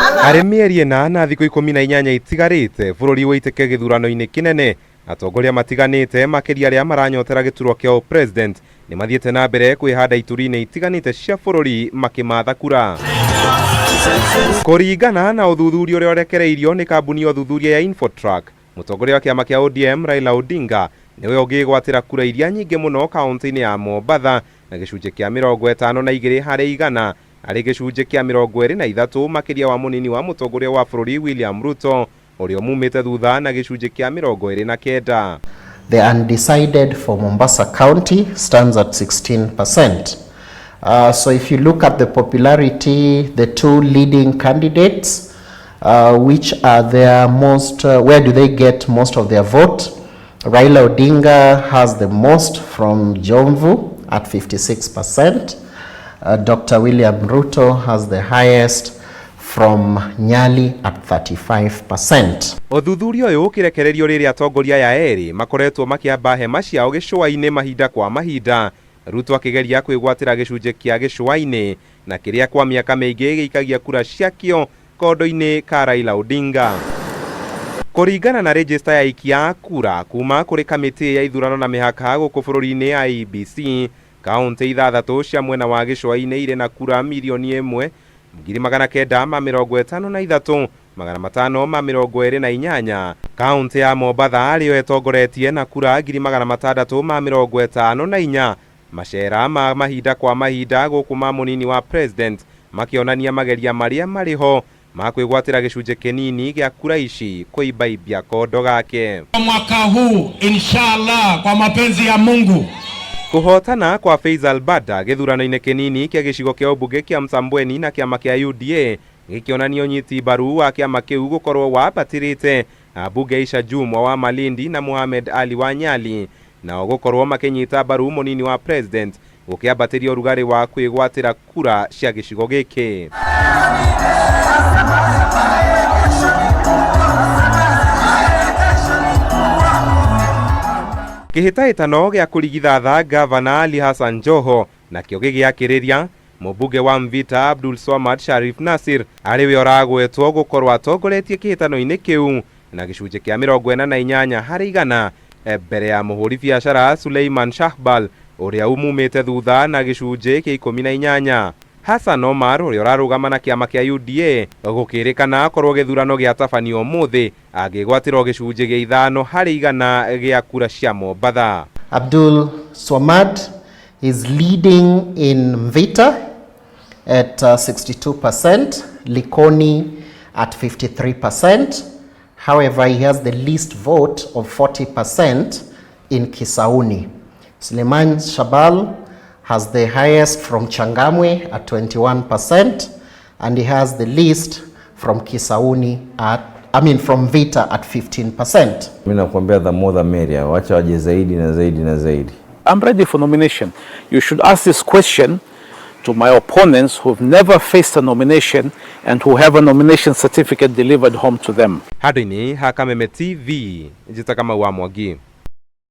Harĩ mĩeri ĩna na thikũ 18 itigarĩte bũrũri wĩitĩke gĩthurano-inĩ kĩnene, atongoria matiganĩte makĩria arĩa maranyotera gĩturwa kĩa ũpresident nĩ mathiĩte na mbere kwĩhanda ituri-inĩ itiganĩte cia bũrũri makĩmatha kura. Kũringana na ũthuthuria ũrĩa ũrekereirio nĩ kambuni ya ũthuthuria ya Infotrack, mũtongoria wa kĩama kĩa ODM Raila Odinga nĩwe ũngĩgwatĩra kura iria nyingĩ mũno kaunti-inĩ ya Mombatha na gĩcunjĩ kĩa 52%, arĩ gĩcunjĩ kĩa 23 makĩria wa mũnini wa mũtongoria wa bũrũri William Ruto ũrĩa ũmumĩte thutha na gĩcunjĩ kĩa 29. The undecided for Mombasa County stands at 16%. So if you look at the popularity, the two leading candidates, which are their most, where do they get most of their vote? Raila Odinga has the most from Jomvu at 56%. Dr. William Ruto has the highest from Nyali at 35%. Ũthuthuria ũyũ ũkĩrekererio rĩrĩa atongoria aya erĩ makoretwo makĩamba hema ciao gĩcũa-inĩ mahinda kwa mahinda, Ruto akĩgeria kwĩgwatĩra gĩcunjĩ kĩa gĩcũa-inĩ na kĩrĩa kwa mĩaka mĩingĩ gĩikagia kura ciakĩo kondo-inĩ ka Raila Odinga. Kũringana na rejista ya aikia a kura kuma kũrĩ kamĩtĩ ya ithurano na mĩhaka gũkũ bũrũri-inĩ IEBC, kaunti ithathatũ cia mwena wa gĩcũa-inĩ irĩ na kura 1,953,528. Kaunti ya Mombatha arĩyo ĩtongoretie na kura 654,000. Macera ma mahinda kwa mahinda gũkũ ma mũnini wa president makĩonania mageria marĩa marĩ ho ma kwĩgwatĩra gĩcunjĩ kĩnini gĩa kura ici kũimbaimbia kondo gake. Mwaka huu inshallah, kwa mapenzi ya Mungu. Kũhotana kwa Faisal Bada gĩthurano-inĩ kĩnini kĩa gĩcigo kĩa ũmbunge kĩa Msambweni na kĩama kĩa UDA gĩkĩonania ũnyiti mbaru wa kĩama kĩu gũkorwo wambatĩrĩte ambunge Aisha Jumwa wa Malindi na Mohamed Ali wa Nyali nao gũkorwo makĩnyita mbaru mũnini wa president gũkĩambatĩria ũrugarĩ wa kwĩgwatĩra kura cia gĩcigo gĩkĩ. Kĩhĩtahĩtano gĩa kũrigithatha Gavana Ali Hassan Joho nakĩo gĩgĩakĩrĩria mũmbunge wa Mvita Abdul Swamad Sharif Nasir arĩ we ũragwetwo gũkorwo atongoretie kĩhĩtano-inĩ kĩu na gĩcunjĩ kĩa 48% mbere ya mũhũri biacara Suleiman Shahbal ũrĩa umumĩte thutha na gĩcunjĩ kĩa 18. Hassan Omar ũrĩa ũrarũgama na kĩama kĩa UDA gũkĩrĩkana akorwo gĩthurano gĩatabanio ũmũthĩ angĩgwatĩrwo gĩcunjĩ gĩa 5% gĩa kura cia Mombatha. Abdul Swamad is leading in Mvita at 62%, Likoni at 53%. However, he has the least vote of 40% in Kisauni. Suleiman Shabal has the highest from Changamwe at 21%, and he has the least from Kisauni at, I mean from Mvita at 15%. Mimi nakwambia the more the merrier, wacha waje zaidi na zaidi na zaidi. I'm ready for nomination. You should ask this question to my opponents who've never faced a nomination and who have a nomination certificate delivered home to them. Handũ-inĩ ha Kameme TV, njĩta Kamau wa Mwangi.